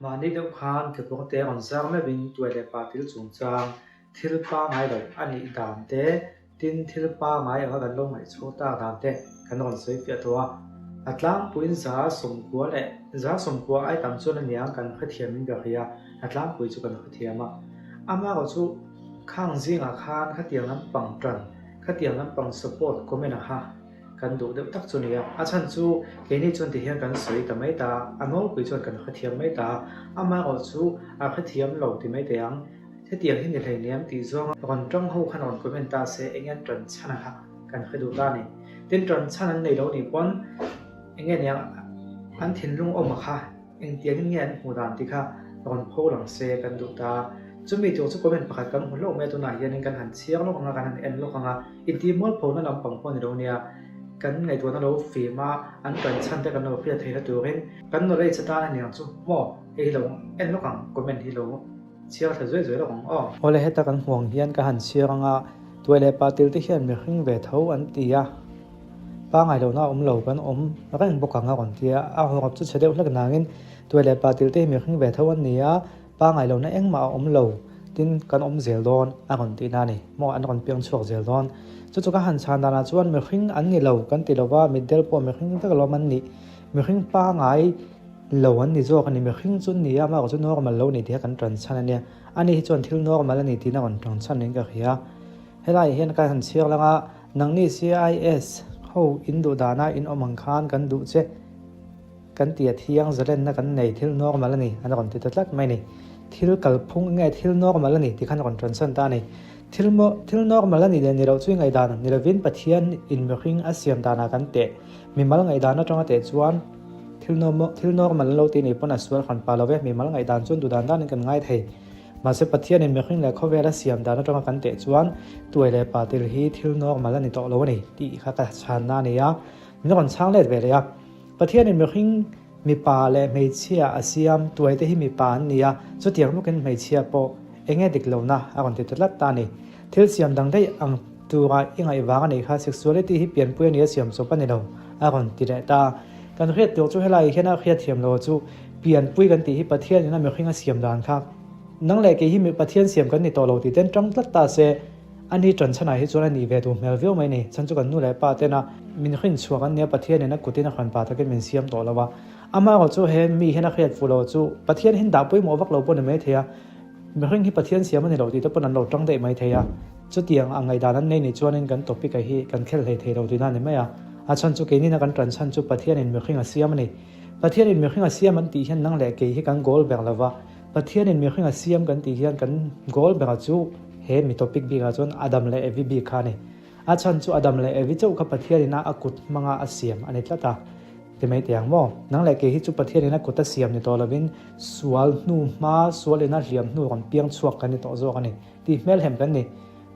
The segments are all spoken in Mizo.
Mahni deuh khan kekawrte rawn zar meuhin tuai leh patil chungchang thil pangai lo a nih dan te, tin thil pangai anga kan lo ngaihchhuak tak dan te kan rawn sawi fiah tawh a. A tlangpuiin 90 leh 90 ai tam chuan aniang kan hrethiam in ka hria, a tlangpui chu kan hrethiam a. Amaherawh chu khang zingah khan khatiang lampang tan, khatiang lampang support comment a kha kan duh deuh tak chu nia. A chhan chu keini chuan ti hian kan sawi ta mai ta, a nawlpui chuan kan hrethiam mai ta, amaherawh chu a hrethiam lo ti mai teh ang. Hetiang hi ni hleiniam tih zawnga rawn tang ho khan rawn comment ta se eng nge tan chhan a kha kan hre duh ta a ni. Tin tan chhan an nei lo nih pawn eng nge niang an thinlung awm a kha engtiangin nge an hmuh dan tih kha rawn pho lang se kan duh ta. Chumi tur chu comment pakhat kan hmu hlauh mai a tunah hianin kan han chhiar lawk ang a kan han en lawk ang a intih mualphona lampang pawh a ni lo nia kan ngaihtuahna lo fim a an tan chhan te kan lo hriat theihna turin kan knowledge atan a niang chu maw hei hi lo en lawk ang comment hi lo Chhiar thla zuai zuai lo ang aw. Awle heta kan hmuh ang hian ka han chhiar anga tuai leh pa til te hian mihring ve tho an ti a, pangai lohna a awm lo kan awm reng bawk ang a rawn ti a, a hawrawp chu chhe deuh hlek nangin tuai leh pa til te hi mihring ve tho an ni a, pangai lohna engmah a awm lo tin kan awm zel dawn a rawn tihna a ni maw an rawn piang chhuak zel dawn. Chu chu ka han chhan danah chuan mihring an ni lo kan ti lova mitdel pawh mihring vek alawm an nih mihring pangai Lo an ni zawk a ni, mihring chu an ni a, amah chu normal lo ni tih kha kan tan chhan a nia. Ani hi chuan thil normal a ni tiin a rawn tang chhan niin ka hria. Helaiah hian ka han chhiar lang a, nangni CIS ho in duh dana in awm ang khan kan duh che kan ti a thiang zalenna kan nei thil normal a ni an rawn ti ta tlat mai a ni. Thil kalphung nge thil normal a ni tih khan a rawn tan chhan ta a ni. Thil thil normal a ni leh ni loh chu i ngaihdan ni lovin Pathian in mihring a siam danah kan teh. Mimal ngaihdan atanga teh chuan Thil thil normal an lo ti nih pawn a sual hran pah lo ve, mimal ngaihdan chuan duhdan danin kan ngai thei. Mahse Pathianin mihring leh khawvel a siam dan atanga kan teh chuan tuai leh pa tel hi thil normal a ni tawh lo a ni tih kha ka chhanna a ni a, min rawn chhang let ve leh a. Pathianin mihring mipa leh hmeichhia a siam, tuai te hi mipa an ni a, chutiang bawkin hmeichhia pawh eng nge dik lohna a rawn ti ta tlat ta a ni. Thil siam dang daih ang tura i ngaih vang a nih kha sexuality hi pianpui a nia siam chawp a ni lo a rawn ti leh ta. Kan hriat tur chu helai hian a hriat thiam lo chu pianpui kan tih hi Pathian in a mihring a siam dan kha nang leh kei hi Pathian siam kan ni tawh lo tih ten tang tlat ta se a ni tan chhanah hi chuan a nih ve duh hmel viau mai ni. Chhan chu kan nu leh pa tena min hrin chhuak an nia Pathian in a kut in a hran pa takin min siam tawh lo a. Amaherawh chu he mi hian a hriat fuh lo chu Pathian hin dah pawimawh vak lo pawh ni mai thei a. Mihring hi Pathian siam a ni lo tih te pawn an lo tang daih mai thei a, chutiang a ngaihdan an nei nih chuanin kan topic a hi kan khel hlei thei lo tihna a ni mai a. A chhan chu keinina kan tan chhan chu Pathianin mihring a siam a ni. Pathianin mihring a siam an tih hian nang leh kei hi kan goal ber lo va, Pathianin mihring a siam kan tih hian kan goal bera chu he mi topic bikah chuan Adam leh Evi bik kha a ni. A chhan chu Adam leh Evi chauh kha Pathianin a a kut hmanga a siam a ni tlat a. Ti mai teh ang maw? Nang leh kei hi chu Pathianin a kut a siam ni tawh lovin sual hnu hma, sual ina hliam hnu rawn piang chhuak kan ni tawh zawk a ni. Tih hmelhem kan ni.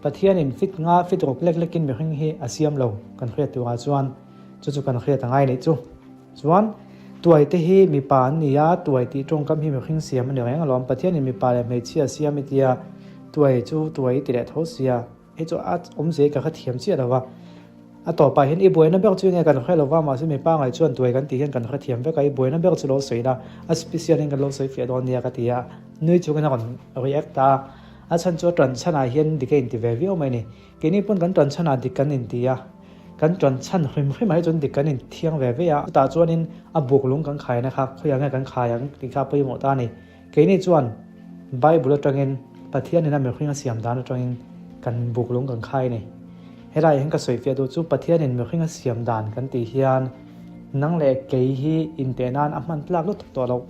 Pathianin fit nga, fit ruk lek lekin mihring hi a siam lo kan hriat turah chuan chu chu kan hriat a ngai nih chu. Chuan, tuai te hi mipa an ni a, tuai tih tawngkam hi mihring siam a ni reng alawm. Pathianin mipa leh hmeichhia a siam i tia, tuai chu tuai i ti leh tho sia. Hei chu a awmzia hi ka hrethiam chiah lo va, a tawpah hian i buaina ber chu enge kan hre lo va, mahse mipa ngaih chuan tuai kan tih hian kan hrethiam vek a, i buaina ber chu lo sawi la, a special in kan lo sawi fiah dawn nia ka ti a, nui chungin a rawn react a, a chhan chu a tan chhanah hian dik a inti ve viau mai a ni, keini pawn kan tan chhanah dik kan inti a, kan tan chhan hrim hrim ah hi chuan dik kan inthiang ve ve a, chutah chuanin a buk lung kan khaina kha khawiah nge kan khai ang tih kha a pawimawh ta a ni. Keini chuan Bible atangin Pathianin a mihring a siam dan atangin kan buk lung kan khai a ni. Helaiah hian ka sawi fiah duh chu Pathianin mihring a siam dan kan tih hian nang leh kei hi inteh nan a hman tlak lutuk tawh loh.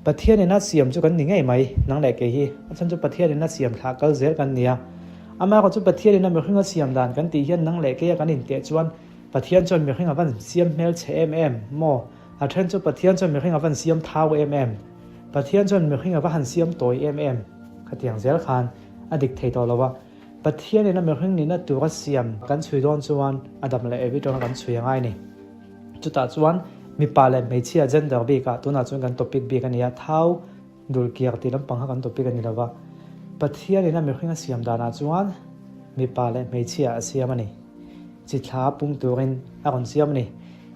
Pathianin a siam chu kan ni ngei mai nang leh kei hi. A chhan chu Pathianin a siam thlah kal zel kan ni a. Amaherawhchu chu Pathianin a mihring a siam dan kan tih hian nang leh keia kan inteh chuan Pathian chuan mihring a van siam hmel chhe em em maw? A then chu Pathian chuan mihring a van siam thau em em. Pathian chuan mihring a va han siam tawi em em khatiang zel khan a dik thei tawh lo a. Pathianin a mihring nihna tur a siam kan chhui dawn chuan Adam leh Evi tawna kan chhui a ngai ni. Chutah chuan mipa leh hmeichhia gender bikah tunah chuan kan topic bik a ni a, thau dulkiar tih lampang kha kan topic a ni lo va. Pathianin a mihring a siam danah chuan mipa leh hmeichhia a siam a ni. Chi thla pung turin a rawn siam a ni.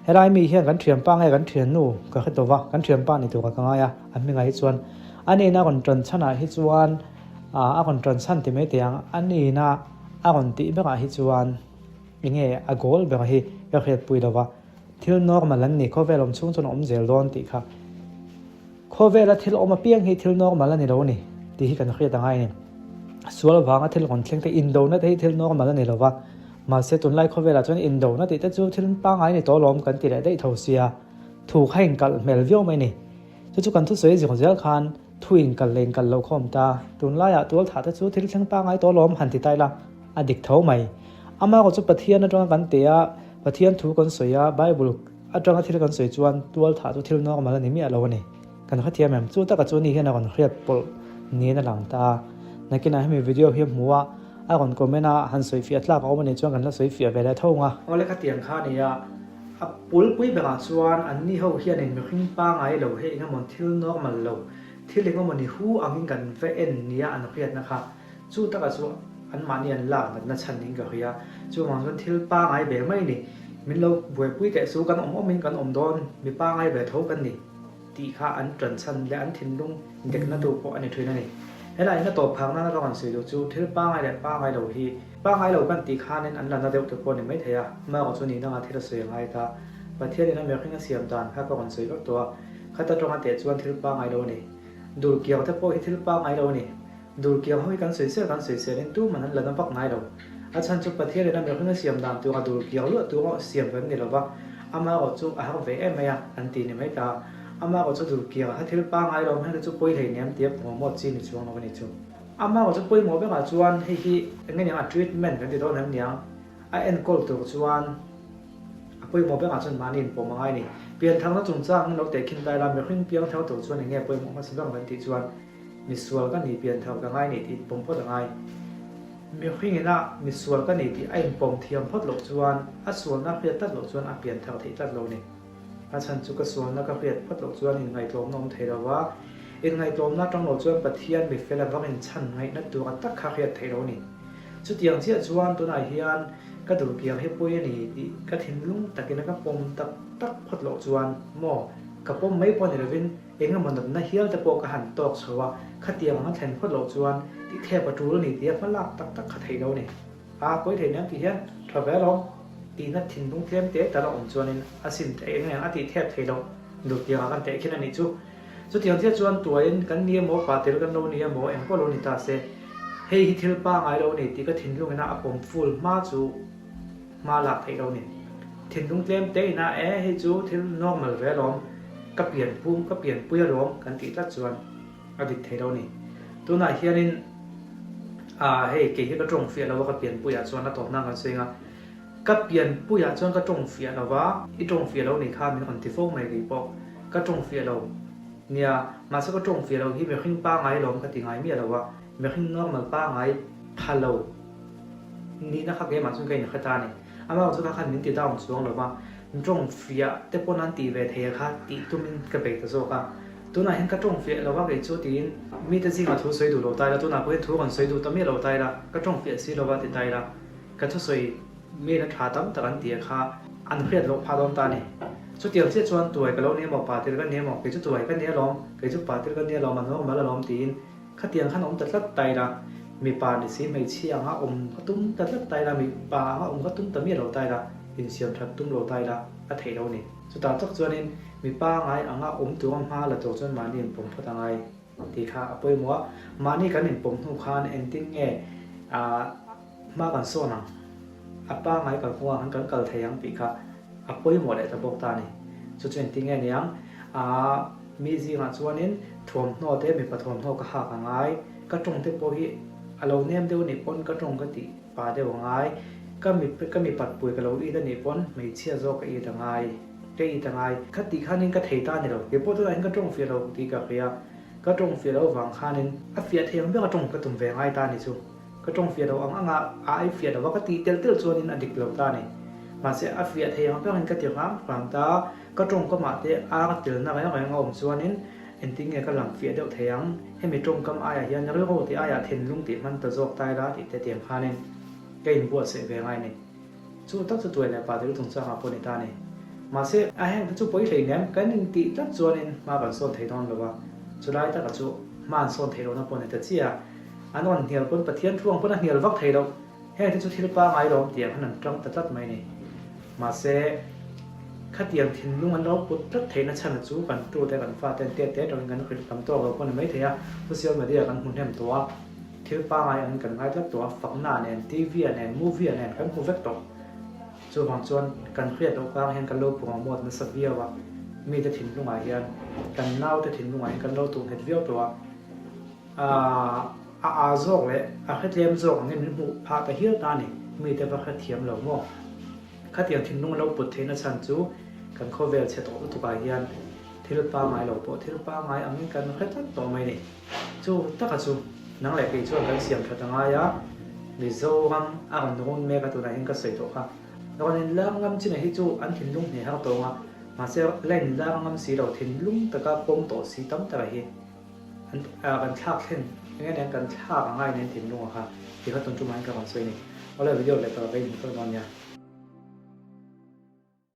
Helai mi hian kan thianpa nge kan thiannu ka hre tawh va, kan thianpa ni tura ka ngai a, a hmingah hi chuan. A nihna rawn ṭan chhanah hi chuan a rawn ṭan chhan ti mai teh ang, a nihna a rawn tih berah hi chuan enge a goal ber hi ka hriatpui lo va, thil normal an ni, khawvel awm chhung chuan a awm zel dawn tih kha. Khawvela thil awm apiang hi thil normal a ni lo a ni tih hi kan hriat a ngai a ni. Sual vanga thil rawn thleng te, indona te hi thil normal a ni lo va, mahse tunlai khawvelah chuan indona tih te chu thil pangngai ni tawh alawm kan ti leh daih tho sia, thu kha inkalh hmel viau mai a ni. Chu chu kan thusawi zir zel khan thu inkalh leh inkalh loh kha awm ta, tunlaiah tualthah te chu thil thleng pangngai tawh alawm han ti ta ila a dik tho mai. Amaherawh chu Pathian atanga kan teh a, Pathian thu kan sawi a, Bible atanga thil kan sawi chuan tualthah chu thil normal a ni miah lo a ni. Kan hrethiam em? Chu taka chu ni hian a rawn hriat pawlh niin a lang ta a. Nakinah hemi video hi a hmu a, a rawn comment a, han sawi fiah tlak a awm a nih chuan kan la sawi fiah ve leh tho ang a. Awle khatiang kha a ni a, a pulpui berah chuan anni ho hianin mihring pangai lo hei engemaw thil normal lo, thil engemaw ni hu angin kan va en nia an hriatna kha Chu takah chu anmahni an lak natna chhan niin ka hria. Chuvang chuan thil pangai ve mai ni. Min lo buaipui teh chu kan awm awmin kan awm dawn, mi pangai ve tho kan ni tih kha an ṭan chhan leh an thinlung dekna tu pawh a ni ṭhin a ni. Helai in a tawp phak nana ka rawn sawi duh chu thil pangai leh pangai lo hi pangai lo kan tih khanin an la na deuh te pawh a ni maithei a, amaherawh chu nihna thil a sawi a ngai ta. Pathianin a mihring a siam dan kha ka rawn sawi vek tawh a, khata ṭawnga teh chuan thil pangai lo a ni. Dur kiang te pawh hi thil pangai lo a ni. Dur kiang ho hi kan sawi sel kan sawi selin tuman an la na vak ngai lo. A chhan chu Pathian in a mihring a siam dan tura dur kiang luah tura siam kan ni lova, amaherawh chu a har ve em mai a, an ti ni mai ta. Amaherawh chu dur kiang kha thil pangai lo hmel te chu pawi hlei nem tia promote chi ni chuang lo a ni chu. Amaherawh chu pawimawh berah chuan hei hi eng nge niang a treatment kan ti dawn em niang, a enkawl tur chuan a pawimawh berah chuan mahni inpawm a ngai a ni. Piantharna chungchang in lo tehkhin ta ila mihring piangthar tur chuan eng nge pawimawh hmasa ber kan tih chuan, Misual ka ni pian thar ka ngai ni tih inpawm phawt a ngai. Mihring ina misual ka ni tih a inpawm thiam phawt loh chuan a sualna hriat tlat loh chuan a pian thar theih tlat lo ni. A chhan chu ka sualna ka hriat phawt loh chuan inngaihtlawmna awm thei lo va, inngaihtlawmna atang lo chuan Pathian mifel a vang inchhan ngaihna tura tak kha hriat theih lo ni. Chutiang chiah chuan tunah hian ka dulkiang hi pawi a ni tih ka thinlung takina ka pawm tak tak phawt loh chuan maw ka pawm mai pawh ni lovin Engemaw natna hial te pawh ka han tawk chho a, khatiang ang a thlen phawt loh chuan tih thep a tul a ni tia hma lak tak tak kha theih lo a ni. A pawi thei nen tih hian tha ve alawm tihna thinlung tlem te tal a awm chuanin a sim theih eng eng a tih thep theih loh duh tiang ah kan teh khin a nih chu. Chutiang chiah chuan tuaiin kan ni emaw pa tel kan lo ni emaw eng pawh lo ni ta se hei hi thil pangai lo a ni tih ka thinlung ina a pawm ful hma chu Hma lak theih lo ni. Thinlung tlem te ina e hei chu thil normal ve alawm, ka pian phung, ka pian pui alawm kan tih tlat chuan a dik thei lo ni. Tunah hianin ah hei kei hi ka tawng fiah lo a ka pian puiah chuan a tawpna kan sawi anga ka pian puiah chuan ka tawng fiah lo va, i tawng fiah lo nih kha min rawn ti fo mai kei pawh ka tawng fiah lo nia, mahse ka tawng fiah lo hi mihring pangai alawm ka ti ngai miah lo a, mihring normal pangai pha lo. Nihna kha keimah chuan ka inhre ta a ni. Amah chu kha khan min ti down chuang lo va, tawng fiah te pawn an tih ve thei a kha tih tumin ka bei ta zawk a. Tunah hian ka tawng fiah lo va kei chu tiin mite zingah thu sawi duh lo ta ila, tunah pawhin thu rawn sawi duh ta miah lo ta ila, ka tawng fiah si lo va ti ta ila, ka thusawi mila tha tam tak an ti a kha an hriat loh phah dawn ta a ni. Chutiang chiah chuan tuai ka lo ni emaw, pa tel ka ni emaw, kei chu tuai ka ni alawm, kei chu pa tel ka ni alawm, a normal alawm tiin Khatiang khan awm ta tlat ta ila, mipa ni si hmeichhia anga awm ka tum ta tlat ta ila, mipa anga awm ka tum ta miah lo ta ila, insiam that tum lo ta ila a theih lo a ni. Chutah tak chuanin mipa ngai anga awm tura hma la tur chuan mahni inpawm phawt a ngai tih kha a pawimawh a. Mahni kan inpawm hnu khan engtin nge hma kan sawn ang, a pangai kalkawngah khan kan kal thei ang tih kha a pawimawh leh ta bawk ta a ni. Chu chu engtin nge niang? Mi zingah chuanin thuamhnaw te mipa thuamhnaw ka hak a ngai, ka tawng te pawh hi a lo nem deuh a nih pawn ka tawng ka tih pa deuh a ngai, ka mi ka mipat pui ka lo it a nih pawn hmeichhia zawk ka it a ngai, ka it a ngai. Kha tih khanin ka thei ta a ni lo, kei pawh tunah hian ka tawng fiah lo tih ka hria, ka tawng fiah loh vang khanin a fiah thei ang ber a tawng ka tum ve ngai ta a ni chu. Ka tawng fiah lo ang ang a, a ai fiah lo a ka tih telh telh chuanin a dik lo ta a ni. Mahse a fiah thei ang berin ka ti hram hram ta, ka tawngkamah te ar telna reng reng a awm chuanin engtin nge ka lang fiah deuh thei ang, hemi tawngkam aiah hian rilru tih aiah thinlung tih hman ta zawk ta ila tih te tiang khanin ka inbuatsaih ve ngai a ni. Chu tak chu tuai leh pa tel chungchangah pawh ni ta a ni. Mahse, a heng te chu pawi hleinem kan intih tlat chuanin hma kan sawn thei dawn lo a, chulai taka chu Hma an sawn theih lohna pawh ni ta chiah a. An rawn hnial pawn Pathian thu ang pawn a hnial vak thei loh. Heng te chu thil pangai lawm tih ang khan an tang ta tlat mai a ni. Mahse, khatiang thinlung an lo put tlat theihna chhan chu kan tute kan fate an tet tet angin kan hrilh tam tawk lo pawh ni mai thei a. Social media kan hmu hnem tawh a, thil pangai angin kan ngai tlat tawh a, fakna nen, TV ah nen, movie ah nen kan hmu vek tawh. Chuvang chuan kan hriat loh kang hian kan lo promote nasa viau a, mite thinlungah hian, kan naute thinlungah hian kan lo tuh nghet viau tawh a. A a zawk leh a hretlem zawk angin min hmuh phah ta hial ta a ni, mite va hrethiam lo maw? Khatiang thinlung a lo put theihna chhan chu kan khawvel chhe tawh lutukah hian thil pangngai lo pawh thil pangngai angin kan hre tlat tawh mai a ni. Chu taka chu nang leh kei chuan kan siam that a ngai a, Mizoram a rawn run mek a tunah hian ka sawi tawh kha. Rawn inlar ngam chin a hi chu an thinlung hneh har tawng a, mahse la inlar ngam si lo thinlung taka pawm tawh si tam taka hi. Kan thlak thlen eng eng kan thlak a ngai nen thinlung a kha ti kha tun tumah hian ka rawn sawi a ni. Awle video leh tawh ka inhmu tawh dawn nia.